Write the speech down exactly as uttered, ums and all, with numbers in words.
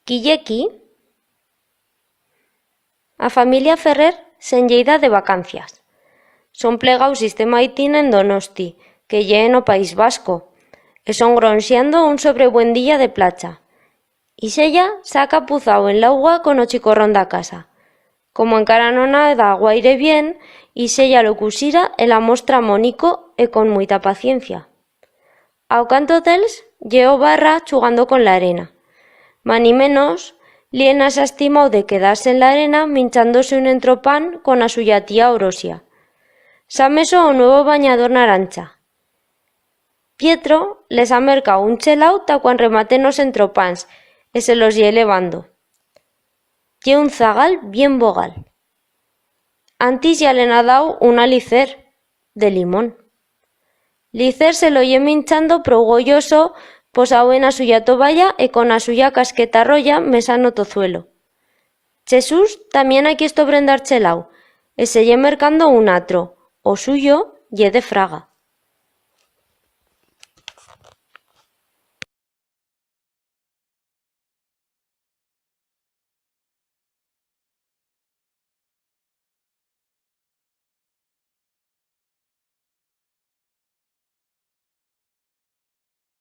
Qui ye qui? A familia Ferrer se'n ye ida de vacancias. Son plegaus iste maitín en Donosti, que ye en o País Vasco, e son gronsiando un sobrebuen día de placha. Ixella s'ha acapuzau en l'augua con o chicorrón d'a casa. Como encara no nada guaire bien, Ixella lo cusira e l'amostra monico e con muita paciencia. A o canto d'els ye o Barra chugando con l'arena. Manimenos, Liena s'ha estimau de quedar-se en l'arena minchando-se un entropán con a suya tía Orosia. S'ha meso o nuevo banyador narancha. Pietro les ha mercau un chelau ta cuan rematen os entropans e se los ye levando. Ye un zagal bien bogal. Antis ya le'n ha dau un a Licer, de limón. Licer se lo ye minchando prou goyoso, posau en a suya toballa e con a suya casqueta roya mesa en o tozuelo. Chesús tamién ha quiesto brendar chelau e se ye mercando un atro, o suyo ye de fraga.